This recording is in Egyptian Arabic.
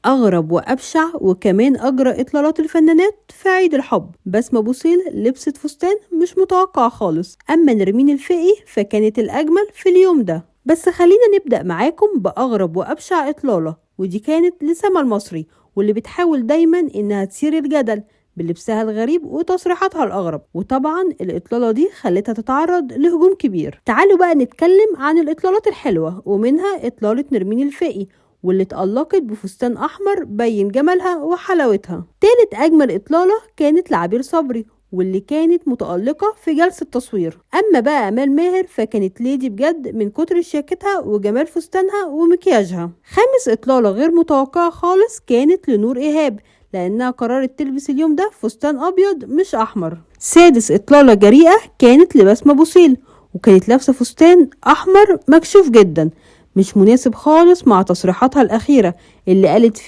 أغرب وأبشع وكمان أجرى إطلالات الفنانات في عيد الحب. بسمة بوصيل لبست فستان مش متوقع خالص. أما نرمين الفقي فكانت الأجمل في اليوم ده. بس خلينا نبدأ معاكم بأغرب وأبشع إطلالة، ودي كانت لسما المصري، واللي بتحاول دايما إنها تثير الجدل بلبسها الغريب وتصريحاتها الأغرب، وطبعا الإطلالة دي خلتها تتعرض لهجوم كبير. تعالوا بقى نتكلم عن الإطلالات الحلوة، ومنها إطلالة نرمين الفقي واللي اتألقت بفستان أحمر بين جمالها وحلاوتها. تالت أجمل إطلالة كانت لعبير صبري، واللي كانت متألقة في جلسة تصوير. أما بقى أمال ماهر فكانت lady بجد من كتر شياكتها وجمال فستانها ومكياجها. خامس إطلالة غير متوقعة خالص كانت لنور إيهاب، لأنها قررت تلبس اليوم ده فستان أبيض مش أحمر. سادس إطلالة جريئة كانت لبسمة بوصيل، وكانت لابسة فستان أحمر مكشوف جدا، مش مناسب خالص مع تصريحاتها الأخيرة اللي قالت فيه